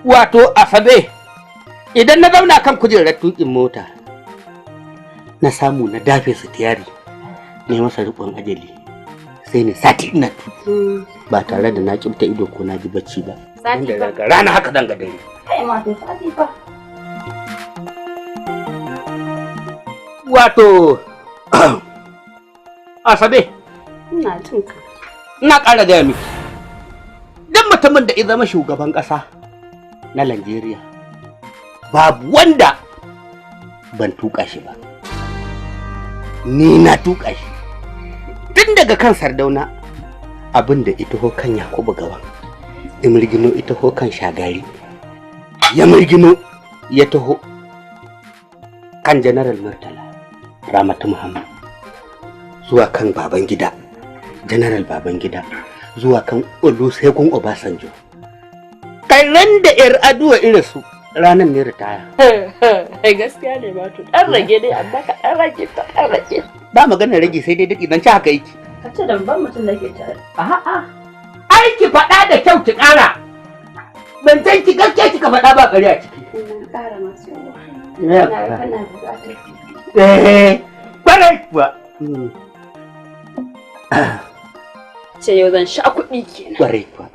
Wato Asabe, idan na zauna kan kujerar tuƙin mota, na samu na dafe sitiyari, na yi masa riƙon ajali, sai ni sati ina tuƙi ba tare da na ƙibta ido ko na ji bacci ba. Sati Inda fa. daga rana haka zan ga dare. Kai ma to sati fa. Wato Asabe, Ina jin ka. ina ƙara gaya miki, duk mutumin da ya zama shugaban ƙasa na Najeriya, babu wanda ban tuƙa shi ba. Ni na tuƙa shi tun daga kan Sardauna, abin da ita ho kan Yakubu Gowon ya mirgino, ita ho kan Shagari ya mirgino, ya taho kan Janaral Murtala Ramatu Muhammad, zuwa kan Babangida, Janaral Babangida, zuwa kan Olusegun Obasanjo, kai ran da Yar Aduwa irin su ranar ne ritaya. Gaskiya ne ma to, dan rage dai, amma ka dan rage, ka dan rage. Ba maganar rage, sai dai duk idan ci haka yake. Ka ce da babban mutum nake tare. A'a, ai ki faɗa da kyau, ki ƙara ban san ki gaskiya kika faɗa ba ƙarya ciki. Ina ƙara masu yawa. Eh. Ina kana buƙatar. Eh, ƙwarai kuwa. Ce yau zan sha kuɗi kenan. Ƙwarai kuwa.